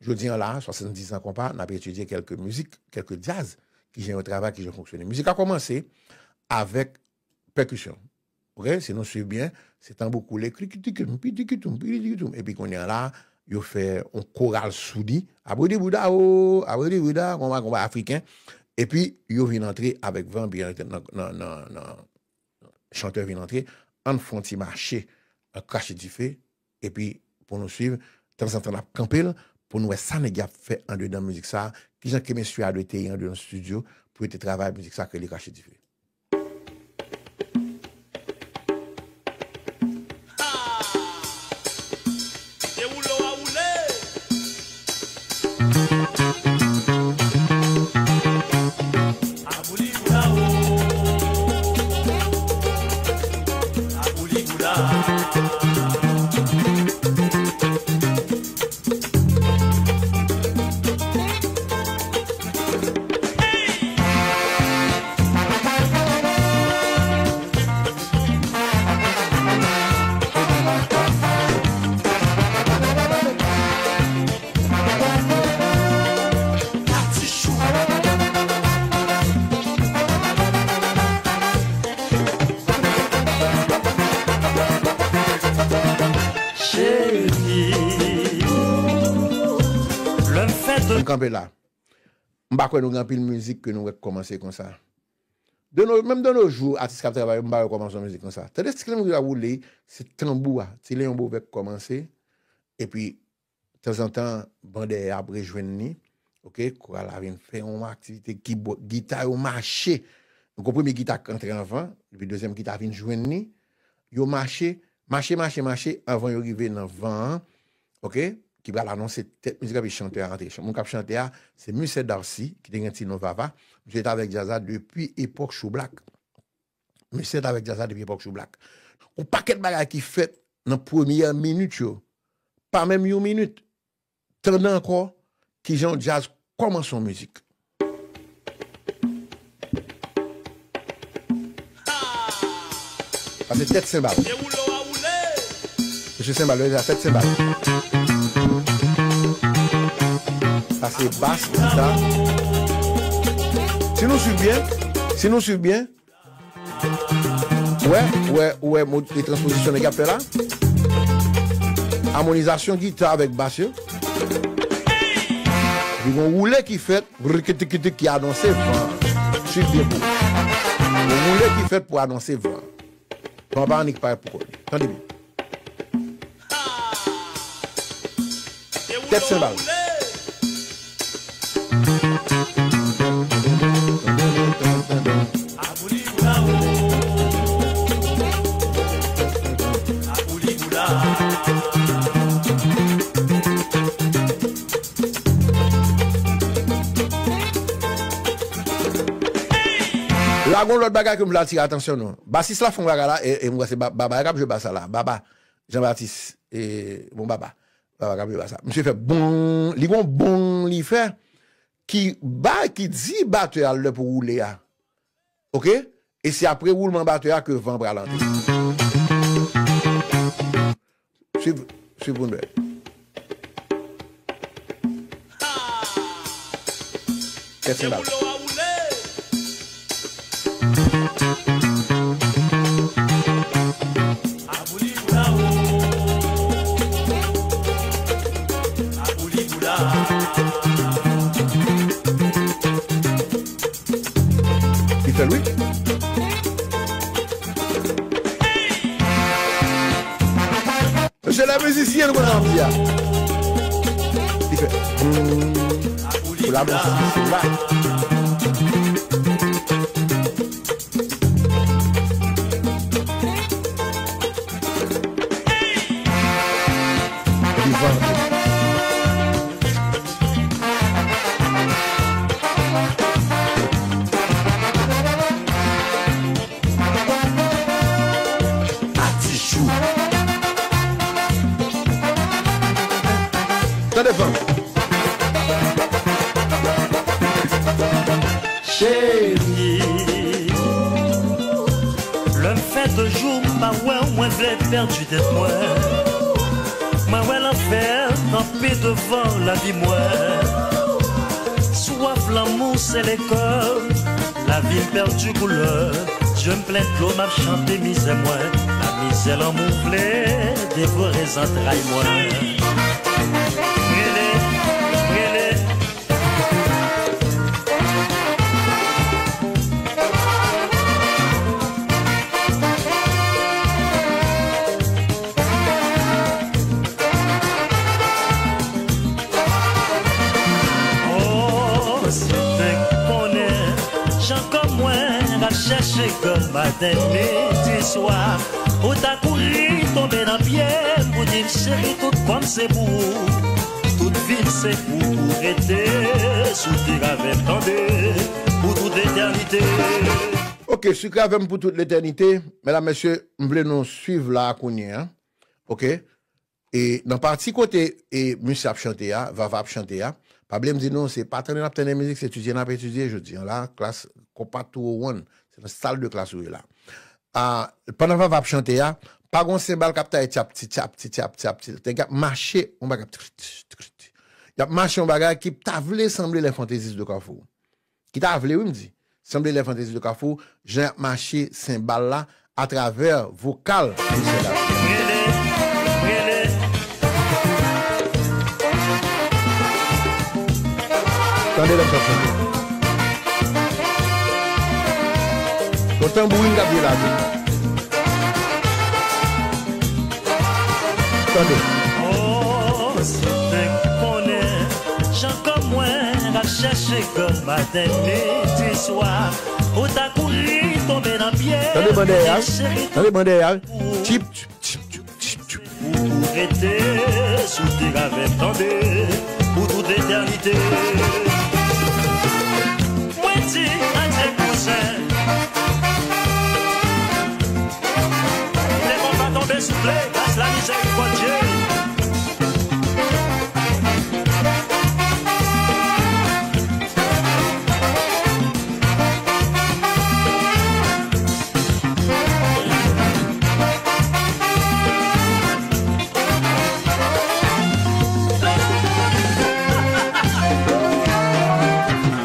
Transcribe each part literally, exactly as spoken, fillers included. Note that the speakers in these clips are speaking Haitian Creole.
Jodi an la, swasanndizan konpa, n ap etidye kèlke mizik, kèlke djaz, kijan yo travay, kijan yo fonksyone. Mizik la kòmanse avèk pèkisyon. Oke, si nou swiv byen, se tanbou koule, krikitikim, pitikitoum, pitikitoum. Epi kounye a la, yo fè yon koral soudi, abridibouda o, abridibouda, konpa, konpa afriken. Epi yo vin antre avèk van, epi antre nan, nan, nan, nan, chantè vin antre, ann fè yon ti mache, an krache dife, epi pou nou swiv, tanzantan n ap kanpe l, pou nou wè sa nèg y ap fè andedan mizik sa, kijan ke mesye a dwe te ye andedan estidyo, pou yo te travay mizik sa, ke li krache dife. Cheri, lè m fè de... M kanpe la. M pa kwè nou gen anpil mizik ke nou wè k kòmanse konsa. De no, menm de no jou, atis k ap travay, m pa wè kòmanse yon mizik konsa. Tande stil mizik la woule, se tanbou a, ti Leon Beauvais k kòmanse, epi tanzantan, ban dèyè ap rejwenn li. Oke, koral la vin fè yon aktivite, kibò-, gita yo mache. Donk, premye gita k antre anvan, epi dezyèm gita vin jwenn li. Yo mache, mache, mache, mache, anvan yo rive nan van an. Oke, ki pral anonse tèt mizik la, epi chantè a antre. Chan-, moun k ap chante a, se Misye Darcy, ki te gen ti non Vava. Misye te avèk djaz la depi epòk Chou Blak. Misye te avèk djaz la depi epòk Chou Blak. Yon pakèt bagay ki fèt nan premyè minit yo. Pa menm yon minit. Tande ankò kijan yon djaz kòmanse yon mizik. Sa se tèt senbal. Mesye senbal yo, sa tèt senbal. Sa se bas, gita. Si nou swiv byen, si nou swiv byen, Ou wè, ou wè, ou wè, mod, e transpozisyon nèg ap fè la. Amonizasyon gita avèk bas yo. Epi gon woule ki fèt, rikitikitik ki anonse van. Swiv byen pou. Gon woule ki fèt pou anonse van. Van pa annik parèt pou kò li. Tande byen. Tèt senbal. La gon lòt bagay ke m vle atire atansyon nou. Basis la fè yon bagay la, e, e m wè se Ba-, Baba k ap jwe bas la. Baba, Jean Baptiste, e, bon, Baba. Baba k ap jwe bas la. Misye fè bon, li gon bon li fè, ki ba, ki di batè a lè pou woule a. Oke? E se apre woulman batè a ke van pral antre. Swiv, swiv pou n wè. Tèt senbal. Li fè l, wi. Se lè mizisyen nou konn anvi a. Li fè. Hmm. Pou la bouch, se la. Li vante. Atijou. Tande fanm. Cheri, lè m fè de jou m pa wè w, mwen vle pèdi tèt mwen. Mwen wè lanfè kanpe devan lavi mwen. Swaf lanmou sele kè m, lavi m pèdi koulè. Je m plen dlo, m ap chante mizè mwen. Lamizè lanmou vle devore zantray mwen. Rele, rele. Oh, si w te konnen jan kò mwen ap chèche kè maten, midi, swa, ou ta kouri tonbe nan pye m pou di m cheri, tout kò m se pou ou, tout vi m se pou ou rete, sou tè avè m tande pou tout etènite. Ok, sik avè m pou tout letènite. Medam, mesye, m vle nou swiv la a kounye a. Ok? E nan pati kote e misye ap chante a, Vava ap chante a, pa bliye m di nou, se pa tande n ap tande mizik, se etidye n ap etidye jodi a la, klas konpa two oh one, se nan sal de klas ou ye la. A, pandan Vava ap chante a, pa gon senbal k ap taye tchapti, tchapti, tchapti, tchapti. Nèg ap mache, yon bagay ap tchit, tchit, tchit. Y ap mache yon bagay ki ta vle sanble lè fantezis de Kafou. Ki ta vle, wi, m di. Sanble lè fantezis de Kafou, jan y ap mache senbal la atravè vokal misye la. Rele, rele. Tande lè m t ap chante. Yon tanbourin k ap jwe la tou. Tande. Oh, si w te konnen jan kò mwen ap chèche kè maten, midi, swa, ou ta kouri tonbe nan pye m. Tande ban dèyè a. Tande ban dèyè a. Tip, tip, tip, tip, tip, tip. Ou pou rete sou tè avè m tande pou tout etènite. Mwen di adye kouzen. Lè konpa tonbe souple, gras la mizèrikòdye.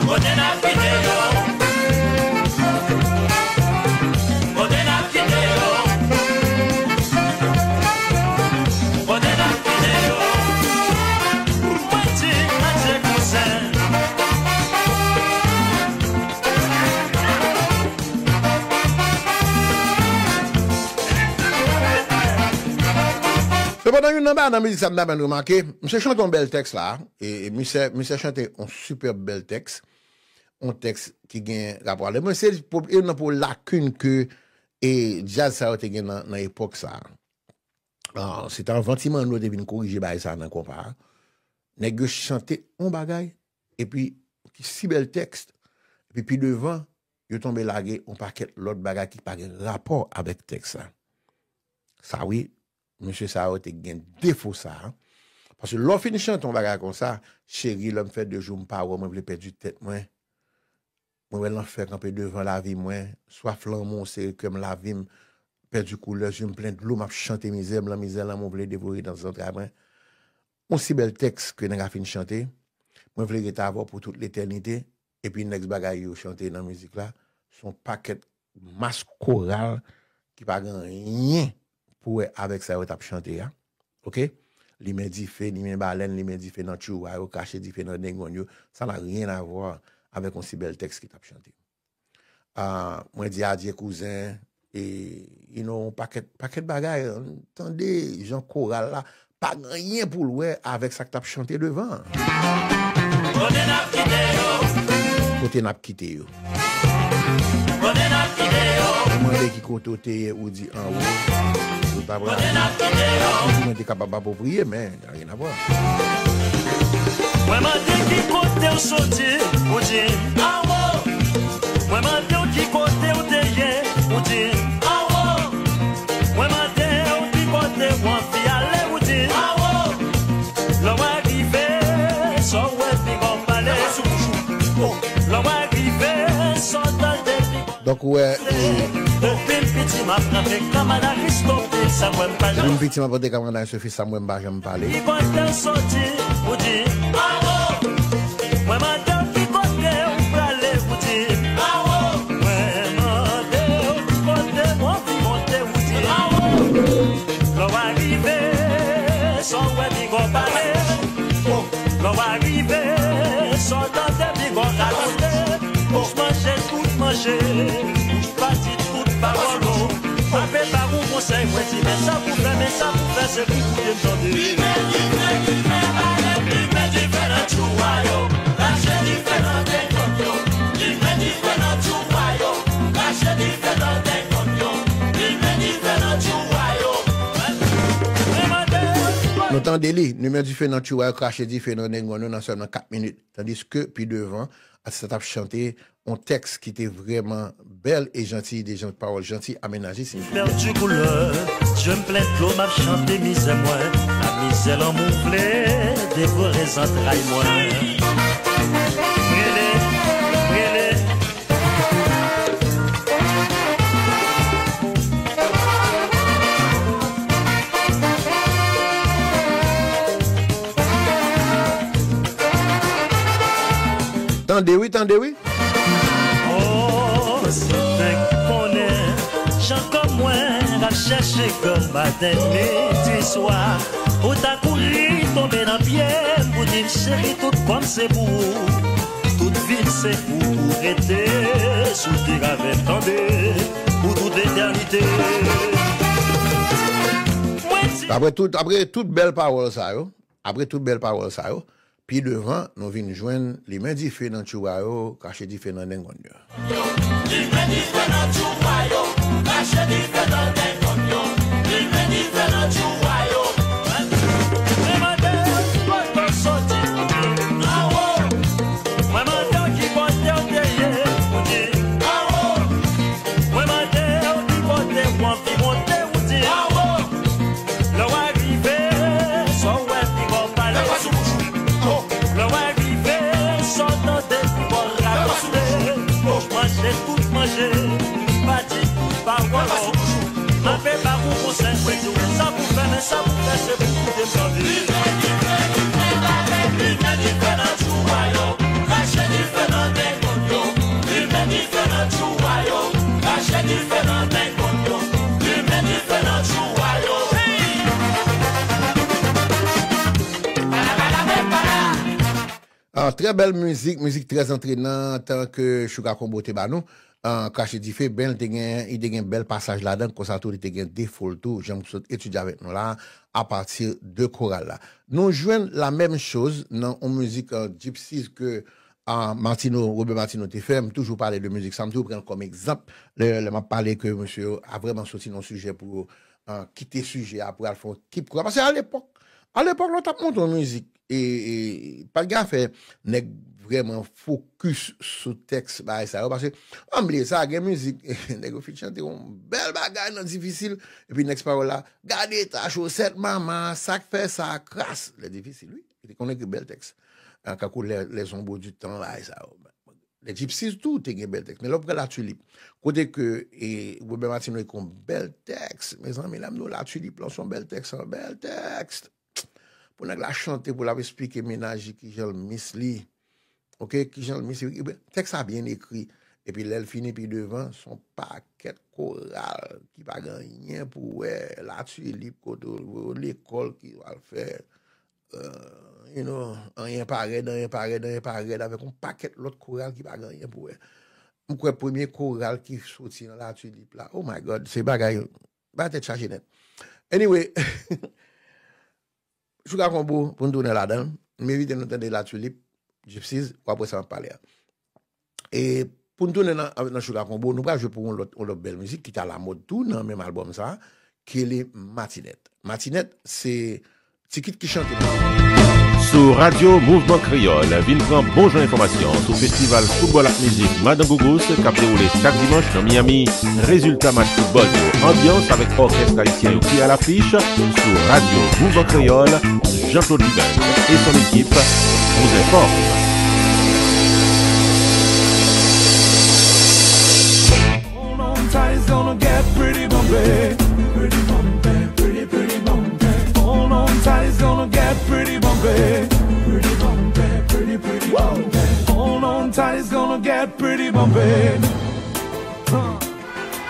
Kote n ap kite yo? Kote n ap kite yo? Kote n ap kite yo? Mwen di adye kouzen. Sepandan, youn nan bagay nan mizik sa m ta renmen n remake, misye chante yon bèl tèks la, e, e misye, misye chante yon sipèb bèl tèks, yon tèks ki gen rapò avè mwen. Se youn nan pwo lakin ke, e, djaz sa yo te gen nan, nan epòk sa. Ah, se te anvan Ti Manno te vin korije bagay sa nan konpa a. Nèg yo chante yon bagay, epi ki si bèl tèks, epi pi devan, yo tonbe lage yon pakèt lòt bagay ki pa gen rapò avèk tèks la. Sa wi, mesye sa yo te gen defo sa a. Paske lè w fin chante yon bagay konsa, cheri, lè m fè de jou m pa wè w, mwen vle pèdi tèt mwen. Mwen wè lanfè kanpe devan lavi mwen. Swaf lanmou se kè m, lavi m pèdi koulè, je m plen dlo, m ap chante mizè m, lanmizè lanmou vle devore nan zantray mwen. Yon si bèl tèks ke nèg la fin chante, mwen vle rete avè w pou tout letènite, epi nèks bagay yo chante nan mizik la, se yon pakèt mas koral ki pa gen anyen pou wè avèk sa yo t ap chante a. Oke? Limen dife, limen balèn, limen dife nan tchou a yo, krache dife nan dengonn yo, ça n'a rien à voir avec yon si bèl tèks ki t ap chante. Ah, mwen di adye kouzen, e, you know, pakèt, pakèt bagay, tande jan koral la, pa gen anyen pou l wè avèk sa k t ap chante devan an. Kote n ap kite yo? Kote n ap kite yo? Kote n ap kite yo? Ou mande ki kote w te ye, ou di anwo. Ou pa pran. Kote n ap kite yo? Ou di mwen te kapab apwopriye, men Sa gen rapò. Mwen mande ki kote w soti, ou di m anwo. Mwen mande w ki kote w te ye, ou di m anwo. Mwen mande w ki kote w anvi ale, ou di m anwo. Lè w arive, sa w wè piga w pale. Lè w arive, sa w tande piga w... Donk, ou wè, e, depi m piti, M ap kanpe kanmad Aristote, sa m wè m pa janm. Menm piti m ap pote kanmad Aristote, sa m wè m pa janm pale. Ki kote w soti, ou di, awo. Mwen mande w ki kote w prale, ou di, awo. Mwen mande w ki kote w anvi monte, ou di, awo. Lè w arive, sa w wè piga w pale. Lè w arive, sa w tande piga w rakonte. Bouch manje, tout manje. Bouch pa di tout pawòl, non. Ape ba ou konsèy, mwen di, men sa pou fè, men sa pou fè, se pou koute m tande. Limen dife, limen balèt, limen dife nan tchou a yo. Rache dife nan tèt kòk yo. Limen dife nan tchou a yo. Rache dife nan tèt kòk yo. Limen dife nan tchou a yo. Mwen mande. Nou tande li, limen dife nan tchou a yo, krache dife nan dengonn yo nan sèlman kat minit. Tandiske pi devan, atis la t ap chante yon tèks ki te vrèman bèl e janti, de jan pawòl janti, amenaje, siyifi. Pèdi koulè, je m plen dlo, m ap chante mizè mwen, a mizè lanmou vle devore zantray mwen. Rele, rele. Tande wi, tande wi. Oh, si w te konnen jan kò mwen ap chèche granmaten midi swa, ou ta kouri tonbe nan pye m pou di m cheri tout kò m se pou ou, tout vi m se pou ou rete sou tè avè m tande pou tout etènite. Mwen di apre tout, apre tout bèl pawòl sa yo, apre tout bèl pawòl sa yo, pi devan, nou vin jwenn limen dife nan tchou a yo, krache dife nan dengonn yo. Limen dife nan tchou a yo, krache dife nan dengonn yo. Limen dife nan tchou a yo. Mwen mande w ki kote w soti, anwo. Mwen mande w ki kote w te ye, ou di, anwo. Mwen mande w ki kote w anvi monte, ou di, anwo. Lè w arive, sa w wè piga w pale. Lè w arive, sa w tande piga w rakonte. Manje tout manje, pa di tout pawòl. M ape ba ou konsèy, mwen di w sa pou fè, men sa pou fè, se pou koute m tande. Limen dife, limen dife nan tchou a yo. Krache dife nan dengonn yo. Limen dife nan tchou a yo. Krache dife nan dengonn yo. Limen dife nan tchou a yo. Ah, trè bèl mizik, mizik trè antrenan, tan ke Sugar Combo te ba nou. Ah, Krache Dife, ben, li te gen, li te gen bèl pasaj ladan, konsa tou, li te gen defo l tou, jan m sot etidye avèk nou la, apati de koral la. Nou jwenn la menm choz nan yon mizik, ah, Gypsies ke, ah, Martino, Robert Martino te fè. M toujou pale de mizik sa, m toujou pran l kòm egzanp. Lè, lè m ap pale ke misye a vrèman soti nan yon sijè pou, ah, kite sijè a pou al fè yon kip koral. Paske alepòk, alepòk, lè w t ap monte yon mizik, e, e, pa t gen afè nèg vrèman fokis sou tèks bagay sa yo, paske, ann bliye sa, gen mizik, nèg yo fin chante yon bèl bagay nan difisil, epi nèks pawòl la, gade eta chosèt manman, sa k fè sa kras, lè difisil, wi, li te konn ekri bèl tèks. Ah, kankou les, les ombres du temps, bagay sa yo. Les Gypsies tou te gen bèl tèks, men lè w pran La Tulipe, kote ke, e, Robert Martino ekri yon bèl tèks, mezanmi, lè m di w La Tulipe lan se yon bèl tèks, yon bèl tèks. Pou nèg la chante, pou l ap esplike mennaj li kijan l miss li. Oke, kijan l miss li. Ebyen, tèks la byen ekri. Epi lè l fini pi devan, se yon pakèt koral ki pa gen anyen pou wè. La Tulipe, kote w lekòl ki al fè, euh, you know, anyen pa rèd, anyen pa rèd, anyen pa rèd, avèk yon pakèt lòt koral ki pa gen anyen pou wè. M kwè premye koral ki soti nan La Tulipe la. Oh my God, se bagay, bagay tèt chaje nèt. Anyway, Sugar Combo, pou n tounen ladan l, m envite nou tande La Tulipe, Gypsies, w ap wè sa m ap pale a. E pou n tounen nan, nan Sugar Combo, nou pral jwe pou yon lòt, yon lòt bèl mizik ki t alamòd tou nan menm albòm sa, ki rele Matinèt. Matinèt, se Tikit ki chante. Sou Radyo Mouvman Kreyòl, vin pran bon jan enfòmasyon sou festival foutbòl ak mizik Madan Gougous k ap dewoule chak dimanch nan Miami. Rezilta match foutbòl yo, anbyans avèk òkès ayisyen yo ki alafich sou Radyo Mouvman Kreyòl, Jean-Claude Liben et son équipe vous informe. Pretty bumpy, pretty, pretty bumpy. Hold on tight, it's gonna get pretty bumpy. Huh.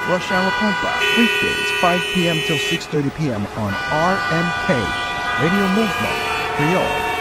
Rush Hour Kompa, weekdays, five p.m. till six thirty p.m. on R M K, Radio Mouvement Creole.